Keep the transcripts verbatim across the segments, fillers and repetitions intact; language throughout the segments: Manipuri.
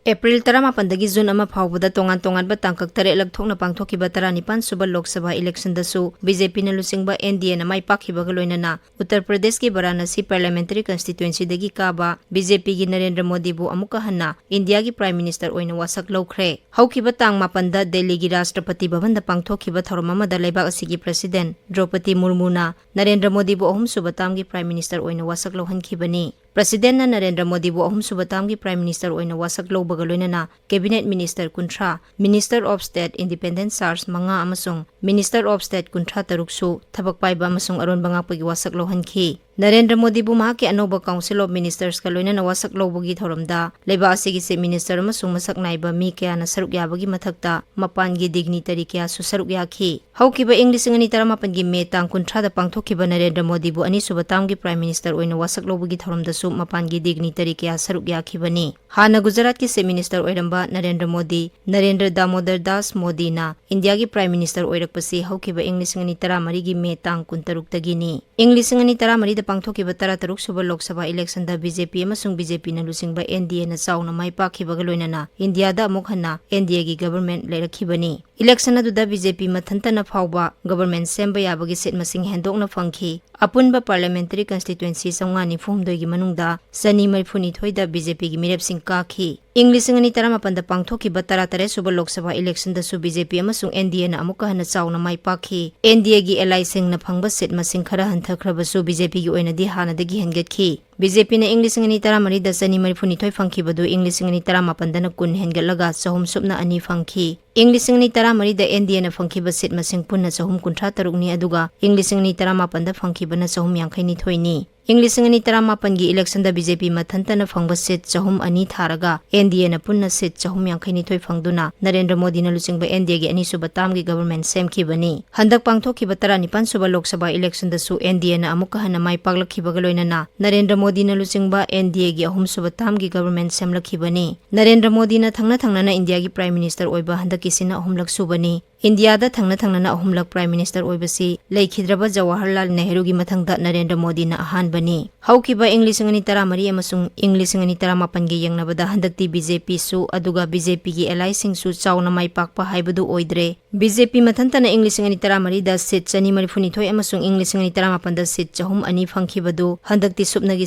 ꯑꯦꯄ꯭ꯔꯤꯜ ꯇꯔꯥꯃꯥꯄꯟꯗꯒꯤ ꯖꯨꯟ ꯑꯃ ꯐꯥꯎꯕꯗ ꯇꯣꯉꯥꯟ ꯇꯣꯉꯥꯟꯕ ꯇꯥꯡꯀꯛ ꯇꯔꯦꯠꯂꯛ ꯊꯣꯛꯅ ꯄꯥꯡꯊꯣꯛꯈꯤꯕ ꯇꯔꯥꯅꯤꯄꯥꯟ ꯁꯨꯕ ꯂꯣꯛ ꯁꯚꯥ ꯏꯂꯦꯛꯁꯟꯗꯁꯨ ꯕꯤ ꯖꯦ ꯄꯤꯅ ꯂꯨꯆꯤꯡꯕ ꯑꯦꯟ ꯗꯤ ꯑꯦꯅ ꯃꯥꯏ ꯄꯥꯛꯈꯤꯕꯒ ꯂꯣꯏꯅꯅ ꯎꯠꯇꯔ ꯄ꯭ꯔꯗꯦꯁꯀꯤ ꯕꯔꯥꯅꯥꯁꯤ ꯄꯥꯔꯂꯤꯌꯥꯃꯦꯟꯇꯔꯤ ꯀꯟꯁꯇꯤꯇ꯭ꯋꯦꯟꯁꯤꯗꯒꯤ ꯀꯥꯕ ꯕꯤ ꯖꯦ ꯄꯤꯒꯤ ꯅꯔꯦꯟꯗ꯭ꯔ ꯃꯣꯗꯤꯕꯨ ꯑꯃꯨꯛꯀ ꯍꯟꯅ ꯏꯟꯗꯤꯌꯥꯒꯤ ꯄ꯭ꯔꯥꯏꯝ ꯃꯤꯅꯤꯁꯇꯔ ꯑꯣꯏꯅ ꯋꯥꯁꯛ ꯂꯧꯈ꯭ꯔꯦ꯫ ꯍꯧꯈꯤꯕ ꯇꯥꯡ ꯃꯥꯄꯟꯗ ꯗꯦꯜꯂꯤꯒꯤ ꯔꯥꯁꯇ꯭ꯔꯄꯇꯤ ꯚꯕꯟꯗ ꯄꯥꯡꯊꯣꯛꯈꯤꯕ ꯊꯧꯔꯝ ꯑꯃꯗ ꯂꯩꯕꯥꯛ ꯑꯁꯤꯒꯤ ꯄ꯭ꯔꯁꯤꯗꯦꯟ ꯗ꯭ꯔꯧꯄꯗꯤ ꯃꯨꯔꯃꯨꯅ ꯅꯔꯦꯟꯗ꯭ꯔ ꯃꯣꯗꯤꯕꯨ ꯑꯍꯨꯝꯁꯨꯕ ꯇꯥꯝꯒꯤ ꯄ꯭ꯔꯥꯏꯝ ꯃꯤꯅꯤꯁꯇꯔ ꯑꯣꯏꯅ ꯋꯥꯁꯛ ꯂꯧꯍꯟꯈꯤꯕꯅꯤ꯫ ꯄ꯭ꯔꯁꯤꯗꯦꯟꯅ ꯅꯔꯦꯟꯗ꯭ꯔ ꯃꯣꯗꯤꯕꯨ ꯑꯍꯨꯝꯁꯨꯕ ꯇꯥꯝꯒꯤ ꯄ꯭ꯔꯥꯏꯝ ꯃꯤꯅꯤꯁꯇꯔ ꯑꯣꯏꯅ ꯋꯥꯁꯛ ꯂꯧꯕꯒ ꯂꯣꯏꯅꯅ ꯀꯦꯕꯤꯅꯦꯠ ꯃꯤꯅꯤꯁꯇꯔ ꯀꯨꯟꯊ꯭ꯔꯥ, minister of state independent charge ꯃꯉꯥ ꯑꯃꯁꯨꯡ ꯃꯤꯅꯤꯁꯇꯔ ꯑꯣꯐ ꯁ꯭ꯇꯦꯠ ꯀꯨꯟꯊ꯭ꯔꯥ ꯇꯔꯨꯛꯁꯨ ꯊꯕꯛ ꯄꯥꯏꯕ ꯑꯃꯁꯨꯡ ꯑꯔꯣꯟꯕ ꯉꯥꯛꯄꯒꯤ ꯋꯥꯁꯛ ꯂꯧꯍꯟꯈꯤ꯫ ꯅꯔꯦꯟꯗ꯭ꯔ ꯃꯣꯗꯤꯕꯨ ꯃꯍꯥꯛꯀꯤ ꯑꯅꯧꯕ ꯀꯥꯎꯟꯁꯤꯜ ꯑꯣꯐ ꯃꯤꯅꯤꯁꯇꯔꯁꯀ ꯂꯣꯏꯅꯅ ꯋꯥꯁꯛ ꯂꯧꯕꯒꯤ ꯊꯧꯔꯝꯗ ꯂꯩꯕꯥꯛ ꯑꯁꯤꯒꯤ ꯆꯤꯐ ꯃꯤꯅꯤꯁꯇꯔ ꯑꯃꯁꯨꯡ ꯃꯁꯛ ꯅꯥꯏꯕ ꯃꯤ ꯀꯌꯥꯅ ꯁꯔꯨꯛ ꯌꯥꯕꯒꯤ ꯃꯊꯛꯇ ꯃꯄꯥꯟꯒꯤ ꯗꯤꯒꯅꯤꯇꯔꯤ ꯀꯌꯥꯁꯨ ꯁꯔꯨꯛ ꯌꯥꯈꯤ꯫ ꯍꯧꯈꯤꯕ ꯏꯪ ꯂꯤꯁꯤꯡ ꯑꯅꯤ ꯇꯔꯥꯃꯥꯄꯟꯒꯤ ꯃꯦ ꯇꯥꯡ ꯀꯨꯟꯊ꯭ꯔꯥꯗ ꯄꯥꯡꯊꯣꯛꯈꯤꯕ ꯅꯔꯦꯟꯗ꯭ꯔ ꯃꯣꯗꯤꯕꯨ ꯑꯅꯤꯁꯨꯕ ꯇꯥꯝꯒꯤ ꯄ꯭ꯔꯥꯏꯝ ꯃꯤꯅꯤꯁꯇꯔ ꯑꯣꯏꯅ ꯋꯥꯁꯛ ꯂꯧꯕꯒꯤ ꯊꯧꯔꯝꯗꯁꯨ ꯃꯄꯥꯟꯒꯤ ꯗꯤꯒꯅꯤꯇꯔꯤ ꯀꯌꯥ ꯁꯔꯨꯛ ꯌꯥꯈꯤꯕꯅꯤ꯫ ꯍꯥꯟꯅ ꯒꯨꯖꯔꯥꯠꯀꯤ ꯆꯤꯐ ꯃꯤꯅꯤꯁꯇꯔ ꯑꯣꯏꯔꯝꯕ ꯅꯔꯦꯟꯗ꯭ꯔ ꯃꯣꯗꯤ, ꯅꯔꯦꯟꯗ꯭ꯔ ꯗꯥꯃꯣꯗꯔ ꯗꯥꯁ ꯃꯣꯗꯤꯅ ꯏꯟꯗꯤꯌꯥꯒꯤ ꯄ꯭ꯔꯥꯏꯝ ꯃꯤꯅꯤꯁꯇꯔ ꯑꯣꯏꯔꯛꯄꯁꯤ ꯍꯧꯈꯤꯕ ꯏꯪ ꯂꯤꯁꯤꯡ ꯑꯅꯤ ꯇꯔꯥꯃꯔꯤꯒꯤ ꯃꯦ ꯇꯥꯡ ꯀꯨꯟꯇꯔꯨꯛꯇꯒꯤꯅꯤ꯫ ꯏꯪ ꯂꯤꯁꯤꯡ ꯑꯅꯤ ꯇꯔꯥꯃꯔꯤꯗ ꯄꯥꯡꯊꯣꯛꯈꯤꯕ ꯇꯔꯥꯇꯔꯨꯛ ꯁꯨꯕ ꯂꯣꯛ ꯁꯚꯥ ꯏꯂꯦꯛꯁꯟꯗ ꯕꯤ ꯖꯦ ꯄꯤ ꯑꯃꯁꯨꯡ ꯕꯤ ꯖꯦ ꯄꯤꯅ ꯂꯨꯆꯤꯡꯕ ꯑꯦꯟ ꯗꯤ ꯑꯦꯅ ꯆꯥꯎꯅ ꯃꯥꯏ ꯄꯥꯛꯈꯤꯕꯒ ꯂꯣꯏꯅꯅ ꯏꯟꯗꯤꯌꯥꯗ ꯑꯃꯨꯛ ꯍꯟꯅ ꯑꯦꯟ ꯗꯤ ꯑꯦꯒꯤ ꯒꯚꯔꯟꯃꯦꯟꯠ ꯂꯩꯔꯛꯈꯤꯕꯅꯤ꯫ ꯏꯂꯦꯛꯁꯟ ꯑꯗꯨꯗ ꯕꯤ ꯖꯦ ꯄꯤ ꯃꯊꯟꯇꯅ ꯐꯥꯎꯕ ꯒꯚꯔꯟꯃꯦꯟꯠ ꯁꯦꯝꯕ ꯌꯥꯕꯒꯤ ꯁꯤꯠ ꯃꯁꯤꯡ ꯍꯦꯟꯗꯣꯛꯅ ꯐꯪꯈꯤ꯫ ꯑꯄꯨꯟꯕ ꯄꯥꯔꯂꯤꯌꯥꯃꯦꯟꯇꯔꯤ ꯀꯟꯁꯇꯤꯇ꯭ꯋꯦꯟꯁꯤ ꯆꯥꯝꯃꯉꯥ ꯅꯤꯐꯨ ꯍꯨꯝꯗꯣꯏꯒꯤ ꯃꯅꯨꯡꯗ ꯆꯅꯤ ꯃꯔꯤꯐꯨ ꯅꯤꯊꯣꯏꯗ ꯕꯤ ꯖꯦ ꯄꯤꯒꯤ ꯃꯤꯔꯦꯞꯁꯤꯡ ꯀꯥꯈꯤ꯫ ꯏꯪ ꯂꯤꯁꯤꯡ ꯑꯅꯤ ꯇꯔꯥꯃꯥꯄꯟꯗ ꯄꯥꯡꯊꯣꯛꯈꯤꯕ ꯇꯔꯥꯇꯔꯦꯠ ꯁꯨꯕ ꯂꯣꯛ ꯁꯚꯥ ꯏꯂꯦꯛꯁꯟꯗꯁꯨ ꯕꯤ ꯖꯦ ꯄꯤ ꯑꯃꯁꯨꯡ ꯑꯦꯟ ꯗꯤ ꯑꯦꯅ ꯑꯃꯨꯛꯀ ꯍꯟꯅ ꯆꯥꯎꯅ ꯃꯥꯏ ꯄꯥꯛꯈꯤ꯫ ꯑꯦꯟ ꯗꯤ ꯑꯦꯒꯤ ꯑꯦꯂꯥꯏꯁꯤꯡꯅ ꯐꯪꯕ ꯁꯤꯠ ꯃꯁꯤꯡ ꯈꯔ ꯍꯟꯊꯈ꯭ꯔꯕꯁꯨ ꯕꯤ ꯖꯦ ꯄꯤꯒꯤ ꯑꯣꯏꯅꯗꯤ ꯍꯥꯟꯅꯗꯒꯤ ꯍꯦꯟꯒꯠꯈꯤ꯫ ꯕꯤ ꯖꯦ ꯄꯤꯅ ꯏꯪ ꯂꯤꯁꯤꯡ ꯑꯅꯤ ꯇꯔꯥꯃꯔꯤꯗ ꯆꯅꯤ ꯃꯔꯤꯐꯨ ꯅꯤꯊꯣꯏ ꯐꯪꯈꯤꯕꯗꯨ ꯏꯪ ꯂꯤꯁꯤꯡ ꯑꯅꯤ ꯇꯔꯥꯃꯥꯄꯟꯗꯅ ꯀꯨꯟ ꯍꯦꯟꯒꯠꯂꯒ ꯆꯍꯨꯝ ꯁꯨꯞꯅ ꯑꯅꯤ ꯐꯪꯈꯤ꯫ ꯏꯪ ꯂꯤꯁꯤꯡ ꯑꯅꯤ ꯇꯔꯥꯃꯔꯤꯗ ꯑꯦꯟ ꯗꯤ ꯑꯦꯅ ꯐꯪꯈꯤꯕ ꯁꯤꯠ ꯃꯁꯤꯡ ꯄꯨꯟꯅ ꯆꯍꯨꯝ ꯀꯨꯟꯊ꯭ꯔꯥ ꯇꯔꯨꯛꯅꯤ, ꯑꯗꯨꯒ ꯏꯪ ꯂꯤꯁꯤꯡ ꯑꯅꯤ ꯇꯔꯥꯃꯥꯄꯟꯗ ꯐꯪꯈꯤꯕꯅ ꯆꯍꯨꯝ ꯌꯥꯡꯈꯩ ꯅꯤꯊꯣꯏꯅꯤ꯫ ꯏꯪ ꯂꯤꯁꯤꯡ ꯑꯅꯤ ꯇꯔꯥꯃꯥꯄꯟꯒꯤ ꯏꯂꯦꯛꯁꯟꯗ ꯕꯤ ꯖꯦ ꯄꯤ ꯃꯊꯟꯇꯅ ꯐꯪꯕ ꯁꯤꯠ ꯆꯍꯨꯝ ꯑꯅꯤ ꯊꯥꯔꯒ ꯑꯦꯟ ꯗꯤ ꯑꯦꯅ ꯄꯨꯟꯅ ꯁꯤꯠ ꯆꯍꯨꯝ ꯌꯥꯡꯈꯩ ꯅꯤꯊꯣꯏ ꯐꯪꯗꯨꯅ ꯅꯔꯦꯟꯗ꯭ꯔ ꯃꯣꯗꯤꯅ ꯂꯨꯆꯤꯡꯕ ꯑꯦꯟ ꯗꯤ ꯑꯦꯒꯤ ꯑꯅꯤꯁꯨꯕ ꯇꯥꯝꯒꯤ ꯒꯚꯔꯟꯃꯦꯟꯠ ꯁꯦꯝꯈꯤꯕꯅꯤ꯫ ꯍꯟꯗꯛ ꯄꯥꯡꯊꯣꯛꯈꯤꯕ ꯇꯔꯥꯅꯤꯄꯥꯟ ꯁꯨꯕ ꯂꯣꯛ ꯁꯚꯥ ꯏꯂꯦꯛꯁꯟꯗꯁꯨ ꯑꯦꯟ ꯗꯤ ꯑꯦꯅ ꯑꯃꯨꯛꯀ ꯍꯟꯅ ꯃꯥꯏ ꯄꯥꯛꯂꯛꯈꯤꯕꯒ ꯂꯣꯏꯅꯅ ꯅꯔꯦꯟꯗ꯭ꯔ ꯃꯣꯗꯤꯅ ꯂꯨꯆꯤꯡꯕ ꯑꯦꯟ ꯗꯤ ꯑꯦꯒꯤ ꯑꯍꯨꯝꯁꯨꯕ ꯇꯥꯝꯒꯤ ꯒꯚꯔꯟꯃꯦꯟꯠ ꯁꯦꯝꯂꯛꯈꯤꯕꯅꯤ꯫ ꯅꯔꯦꯟꯗ꯭ꯔ ꯃꯣꯗꯤꯅ ꯊꯪꯅ ꯊꯪꯅꯅ ꯏꯟꯗꯤꯌꯥꯒꯤ ꯄ꯭ꯔꯥꯏꯝ ꯃꯤꯅꯤꯁꯇꯔ ꯑꯣꯏꯕ ꯍꯟꯗꯛꯀꯤꯁꯤꯅ ꯑꯍꯨꯝꯂꯛ ꯁꯨꯕꯅꯤ꯫ ꯏꯟꯗꯤꯌꯥꯗ ꯊꯪꯅ ꯊꯪꯅꯅ ꯑꯍꯨꯝꯂꯛ ꯄ꯭ꯔꯥꯏꯝ ꯃꯤꯅꯤꯁꯇꯔ ꯑꯣꯏꯕꯁꯤ ꯂꯩꯈꯤꯗ꯭ꯔꯕ ꯖꯋꯥꯍꯔꯂꯥꯜ ꯅꯦꯍꯔꯨꯒꯤ ꯃꯊꯪꯗ ꯅꯔꯦꯟꯗ꯭ꯔ ꯃꯣꯗꯤꯅ ꯑꯍꯥꯟꯕꯅꯤ꯫ ꯍꯧꯈꯤꯕ ꯏꯪ ꯂꯤꯁꯤꯡ ꯑꯅꯤ ꯇꯔꯥꯃꯔꯤ ꯑꯃꯁꯨꯡ ꯏꯪ ꯂꯤꯁꯤꯡ ꯑꯅꯤ ꯇꯔꯥꯃꯥꯄꯟꯒ ꯌꯦꯡꯅꯕꯗ ꯍꯟꯗꯛꯇꯤ ꯕꯤ ꯖꯦ ꯄꯤꯁꯨ ꯑꯗꯨꯒ ꯕꯤ ꯖꯦ ꯄꯤꯒꯤ allyꯁꯤꯡꯁꯨ ꯆꯥꯎꯅ ꯃꯥꯏ ꯄꯥꯛꯄ ꯍꯥꯏꯕꯗꯨ ꯑꯣꯏꯗ꯭ꯔꯦ꯫ ꯕꯤ ꯖꯦ ꯄꯤ ꯃꯊꯟꯇꯅ ꯏꯪ ꯂꯤꯁꯤꯡ ꯑꯅꯤ ꯇꯔꯥꯃꯔꯤꯗ seat ꯆꯅꯤ ꯃꯔꯤꯐꯨꯅꯤꯊꯣꯏ ꯑꯃꯁꯨꯡ ꯏꯪ ꯂꯤꯁꯤꯡ ꯑꯅꯤ ꯇꯔꯥꯃꯥꯄꯟꯗ seat ꯆꯍꯨꯝ ꯑꯅꯤ ꯐꯪꯈꯤꯕꯗꯨ ꯍꯟꯗꯛꯇꯤ ꯁꯨꯞꯅꯒꯤ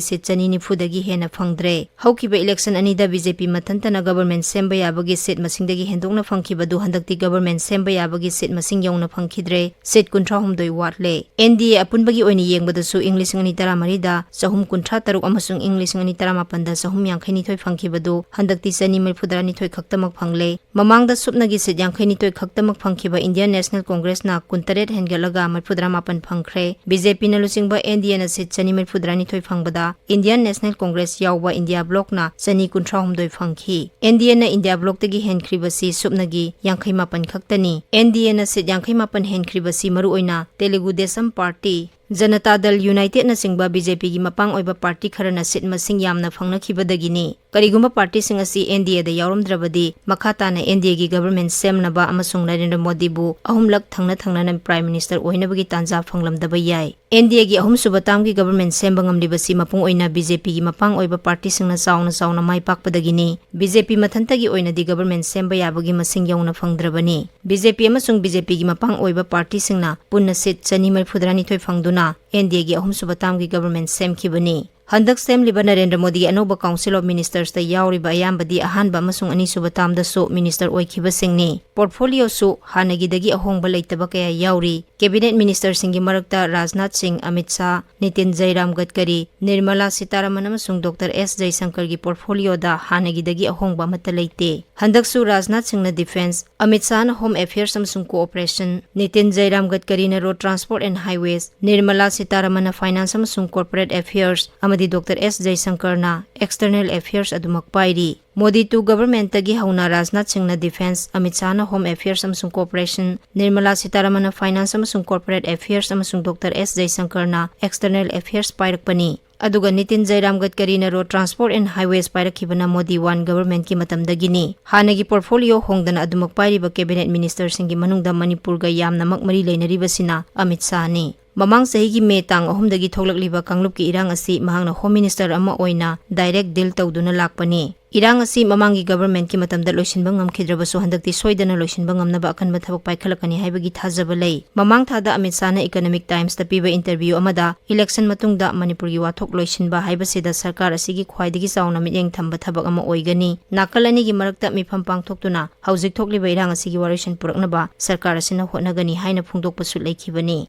seat ꯆꯅꯤ ꯅꯤꯐꯨꯗꯒꯤ ꯍꯦꯟꯅ ꯐꯪꯗ꯭ꯔꯦ꯫ ꯍꯧꯈꯤꯕ election ꯑꯅꯤꯗ ꯕꯤ ꯖꯦ ꯄꯤ ꯃꯊꯟꯇꯅ government ꯁꯦꯝꯕ ꯌꯥꯕꯒꯤ seat ꯃꯁꯤꯡꯗꯒꯤ ꯍꯦꯟꯗꯣꯛꯅ ꯐꯪꯈꯤꯕꯗꯨ ꯍꯟꯗꯛꯇꯤ government ꯁꯦꯝꯕ ꯌꯥꯕꯒꯤ seat ꯃꯁꯤꯡ ꯌꯧꯅ ꯐꯪꯈꯤꯗ꯭ꯔꯦ꯫ Seat ꯀꯨꯟꯊ꯭ꯔꯥꯍꯨꯝꯗꯣꯏ ꯋꯥꯠꯂꯦ꯫ N D A ꯑꯄꯨꯟꯕꯒꯤ ꯑꯣꯏꯅ ꯌꯦꯡꯕꯗꯁꯨ ꯏꯪ ꯂꯤꯁꯤꯡ ꯑꯅꯤ ꯇꯔꯥꯃꯔꯤꯗ ꯆꯍꯨꯝ ꯀꯨꯟꯊ꯭ꯔꯥ ꯇꯔꯨꯛ ꯑꯃꯁꯨꯡ ꯏꯪ ꯂꯤꯁꯤꯡ ꯑꯅꯤ ꯇꯔꯥꯃꯥꯄꯟꯗ ꯆꯍꯨꯝ ꯌꯥꯡꯈꯩ ꯅꯤꯊꯣꯏ ꯐꯪꯈꯤꯕꯗꯨ ꯍꯟꯗꯛꯇꯤ ꯆꯅꯤ ꯃꯔꯤꯐꯨꯇꯔꯥ ꯅꯤꯊꯣꯏ ꯈꯛꯇꯃꯛ ꯐꯪꯂꯦ꯫ ꯃꯃꯥꯡꯗ ꯁꯨꯞꯅꯒꯤ seat ꯌꯥꯡꯈꯩ ꯅꯤꯊꯣꯏ ꯈꯛꯇꯃꯛ ꯐꯪꯈꯤꯕ Indian National Congressꯅ ꯀꯨꯟꯇꯔꯦꯠ ꯍꯦꯟꯒꯠꯂꯒ ꯃꯔꯤꯐꯨꯇꯔꯥ ꯃꯥꯄꯟ ꯐꯪꯈ꯭ꯔꯦ꯫ ꯕꯤ ꯖꯦ ꯄꯤꯅ ꯂꯨꯆꯤꯡꯕ N D Aꯅ seat ꯆꯅꯤ ꯃꯔꯤꯐꯨꯇꯔꯥ ꯅꯤꯊꯣꯏ ꯐꯪꯕꯗ Indian National Congress ꯌꯥꯎꯕ India Blocꯅ ꯆꯅꯤ ꯀꯨꯟꯊ꯭ꯔꯥꯍꯨꯝꯗꯣꯏ ꯐꯪꯈꯤ꯫ N D Aꯅ India Blocꯇꯒꯤ ꯍꯦꯟꯈ꯭ꯔꯤꯕꯁꯤ ꯁꯨꯞꯅꯒꯤ ꯌꯥꯡꯈꯩ ꯃꯥꯄꯟ ꯈꯛꯇꯅꯤ꯫ N D Aꯅ seat ꯌꯥꯡꯈꯩ ꯃꯥꯄꯟ ꯍꯦꯟꯈ꯭ꯔꯤꯕꯁꯤ ꯃꯔꯨꯑꯣꯏꯅ Telugu Desam Party, Janata Dal Unitedꯅꯆꯤꯡꯕ B J Pꯒꯤ ꯃꯄꯥꯡ ꯑꯣꯏꯕ party ꯈꯔꯅ seat ꯃꯁꯤꯡ ꯌꯥꯝꯅ ꯐꯪꯅꯈꯤꯕꯗꯒꯤꯅꯤ꯫ ꯀꯔꯤꯒꯨꯝꯕ partyꯁꯤꯡ ꯑꯁꯤ N D Aꯗ ꯌꯥꯎꯔꯝꯗ꯭ꯔꯕꯗꯤ ꯃꯈꯥ ꯇꯥꯅ N D Aꯒꯤ government ꯁꯦꯝꯅꯕ ꯑꯃꯁꯨꯡ ꯅꯔꯦꯟꯗ꯭ꯔ ꯃꯣꯗꯤꯕꯨ ꯑꯍꯨꯝꯂꯛ ꯊꯪꯅ ꯊꯪꯅꯅ Prime Minister ꯑꯣꯏꯅꯕꯒꯤ ꯇꯥꯟꯖꯥ ꯐꯪꯂꯝꯗꯕ ꯌꯥꯏ꯫ N D Aꯒꯤ ꯑꯍꯨꯝꯁꯨꯕ termꯒꯤ government ꯁꯦꯝꯕ ꯉꯝꯂꯤꯕꯁꯤ ꯃꯄꯨꯡ ꯑꯣꯏꯅ B J Pꯒꯤ ꯃꯄꯥꯡ ꯑꯣꯏꯕ partyꯁꯤꯡꯅ ꯆꯥꯎꯅ ꯆꯥꯎꯅ ꯃꯥꯏ ꯄꯥꯛꯄꯗꯒꯤꯅꯤ꯫ B J P ꯃꯊꯟꯇꯒꯤ ꯑꯣꯏꯅꯗꯤ government ꯁꯦꯝꯕ ꯌꯥꯕꯒꯤ ꯃꯁꯤꯡ ꯌꯧꯅ ꯐꯪꯗ꯭ꯔꯕꯅꯤ꯫ B J P ꯑꯃꯁꯨꯡ B J Pꯒꯤ ꯃꯄꯥꯡ ꯑꯣꯏꯕ partyꯁꯤꯡꯅ ꯄꯨꯟꯅ seat ꯆꯅꯤ ꯃꯔꯤꯐꯨꯇꯔꯥ ꯅꯤꯊꯣꯏ ꯐꯪꯗꯨꯅ N D Aꯒꯤ ꯑꯍꯨꯝꯁꯨꯕ termꯒꯤ government ꯁꯦꯝꯈꯤꯕꯅꯤ꯫ ꯍꯟꯗꯛ ꯁꯦꯝꯂꯤꯕ ꯅꯔꯦꯟꯗ꯭ꯔ ꯃꯣꯗꯤꯒꯤ ꯑꯅꯧꯕ Council of Ministersꯇ ꯌꯥꯎꯔꯤꯕ ꯑꯌꯥꯝꯕꯗꯤ ꯑꯍꯥꯟꯕ ꯑꯃꯁꯨꯡ ꯑꯅꯤꯁꯨꯕ termꯗꯁꯨ minister ꯑꯣꯏꯈꯤꯕꯁꯤꯡꯅꯤ꯫ Portfolioꯁꯨ ꯍꯥꯟꯅꯒꯤꯗꯒꯤ ꯑꯍꯣꯡꯕ ꯂꯩꯇꯕ ꯀꯌꯥ ꯌꯥꯎꯔꯤ꯫ Cabinet ministerꯁꯤꯡꯒꯤ ꯃꯔꯛꯇ ꯔꯥꯖꯅꯥꯊ ꯁꯤꯡ, ꯑꯃꯤꯠ ꯁꯥꯍ, ꯅꯤꯇꯤꯟ ꯖꯩꯔꯥꯝ ꯒꯗꯀꯔꯤ, ꯅꯤꯔꯃꯂꯥ ꯁꯤꯇꯥꯔꯥꯃꯟ ꯑꯃꯁꯨꯡ Doctor S ꯖꯌꯁꯪꯀꯔꯒꯤ portfolioꯗ ꯍꯥꯟꯅꯒꯤꯗꯒꯤ ꯑꯍꯣꯡꯕ ꯑꯃꯠꯇ ꯂꯩꯇꯦ꯫ ꯍꯟꯗꯛꯁꯨ ꯔꯥꯖꯅꯥꯊ ꯁꯤꯡꯅ defence, ꯑꯃꯤꯠ ꯁꯥꯍꯅ home affairs ꯑꯃꯁꯨꯡ cooperation, ꯅꯤꯇꯤꯟ ꯖꯩꯔꯥꯝ ꯒꯗꯀꯔꯤꯅ road transport and highways, Nirmala ꯁꯤꯇꯥꯔꯥꯃꯟꯅ finance ꯑꯃꯁꯨꯡ corporate affairs ꯑꯃꯗꯤ Doctor S ꯖꯌꯁꯪꯀꯔꯅ external affairs ꯑꯗꯨꯃꯛ ꯄꯥꯏꯔꯤ꯫ Modi two governmentꯇꯒꯤ ꯍꯧꯅ ꯔꯥꯖꯅꯥꯊ ꯁꯤꯡꯅ defence, ꯑꯃꯤꯠ ꯁꯥꯍꯅ home affairs ꯑꯃꯁꯨꯡ cooperation, ꯅꯤꯔꯃꯂꯥ ꯁꯤꯇꯥꯔꯥꯃꯟꯅ finance ꯑꯃꯁꯨꯡ corporate affairs ꯑꯃꯁꯨꯡ Doctor S ꯖꯌꯁꯪꯀꯔꯅ external affairs ꯄꯥꯏꯔꯛꯄꯅꯤ꯫ ꯑꯗꯨꯒ ꯅꯤꯇꯤꯟ ꯖꯩꯔꯥꯝ ꯒꯗꯀꯔꯤꯅ Road Transport and Highways ꯄꯥꯏꯔꯛꯈꯤꯕꯅ ꯃꯣꯗꯤ ꯋꯥꯟ ꯒꯚꯔꯟꯃꯦꯟꯠꯀꯤ ꯃꯇꯝꯗꯒꯤꯅꯤ꯫ ꯍꯥꯟꯅꯒꯤ ꯄꯣꯔꯠꯐꯣꯂꯤꯑꯣ ꯍꯣꯡꯗꯅ ꯑꯗꯨꯃꯛ ꯄꯥꯏꯔꯤꯕ ꯀꯦꯕꯤꯅꯦꯠ ꯃꯤꯅꯤꯁꯇꯔꯁꯤꯡꯒꯤ ꯃꯅꯨꯡꯗ ꯃꯅꯤꯄꯨꯔꯒ ꯌꯥꯝꯅꯃꯛ ꯃꯔꯤ ꯂꯩꯅꯔꯤꯕꯁꯤꯅ ꯑꯃꯤꯠ ꯁꯥꯍꯅꯤ꯫ ꯃꯃꯥꯡ ꯆꯍꯤꯒꯤ ꯃꯦ ꯇꯥꯡ ꯑꯍꯨꯝꯗꯒꯤ ꯊꯣꯛꯂꯛꯂꯤꯕ ꯀꯥꯡꯂꯨꯞꯀꯤ ꯏꯔꯥꯡ ꯑꯁꯤ ꯃꯍꯥꯛꯅ ꯍꯣꯝ ꯃꯤꯅꯤꯁꯇꯔ ꯑꯃ ꯑꯣꯏꯅ ꯗꯥꯏꯔꯦꯛ ꯗꯤꯜ ꯇꯧꯗꯨꯅ ꯂꯥꯛꯄꯅꯤ꯫ ꯏꯔꯥꯡ ꯑꯁꯤ ꯃꯃꯥꯡꯒꯤ ꯒꯚꯔꯟꯃꯦꯟꯠꯀꯤ ꯃꯇꯝꯗ ꯂꯣꯏꯁꯤꯟꯕ ꯉꯝꯈꯤꯗ꯭ꯔꯕꯁꯨ ꯍꯟꯗꯛꯇꯤ ꯁꯣꯏꯗꯅ ꯂꯣꯏꯁꯤꯟꯕ ꯉꯝꯅꯕ ꯑꯀꯟꯕ ꯊꯕꯛ ꯄꯥꯏꯈꯠꯂꯛꯀꯅꯤ ꯍꯥꯏꯕꯒꯤ ꯊꯥꯖꯕ ꯂꯩ꯫ ꯃꯃꯥꯡ ꯊꯥꯗ ꯑꯃꯤꯠ ꯁꯥꯍꯅ ꯏꯀꯅꯣꯃꯤꯛ ꯇꯥꯏꯝꯁꯇ ꯄꯤꯕ ꯏꯟꯇꯔꯚ꯭ꯌꯨ ꯑꯃꯗ ꯏꯂꯦꯛꯁꯟ ꯃꯇꯨꯡꯗ ꯃꯅꯤꯄꯨꯔꯒꯤ ꯋꯥꯊꯣꯛ ꯂꯣꯏꯁꯤꯟꯕ ꯍꯥꯏꯕꯁꯤꯗ ꯁꯔꯀꯥꯔ ꯑꯁꯤꯒꯤ ꯈ꯭ꯋꯥꯏꯗꯒꯤ ꯆꯥꯎꯅ ꯃꯤꯠꯌꯦꯡ ꯊꯝꯕ ꯊꯕꯛ ꯑꯃ ꯑꯣꯏꯒꯅꯤ꯫ ꯅꯥꯀꯜ ꯑꯅꯤꯒꯤ ꯃꯔꯛꯇ ꯃꯤꯐꯝ ꯄꯥꯡꯊꯣꯛꯇꯨꯅ ꯍꯧꯖꯤꯛ ꯊꯣꯛꯂꯤꯕ ꯏꯔꯥꯡ ꯑꯁꯤꯒꯤ ꯋꯥꯔꯣꯏꯁꯤꯟ ꯄꯨꯔꯛꯅꯕ ꯁꯔꯀꯥꯔ ꯑꯁꯤꯅ ꯍꯣꯠꯅꯒꯅꯤ ꯍꯥꯏꯅ ꯐꯣꯡꯗꯣꯛꯄꯁꯨ ꯂꯩꯈꯤꯕꯅꯤ꯫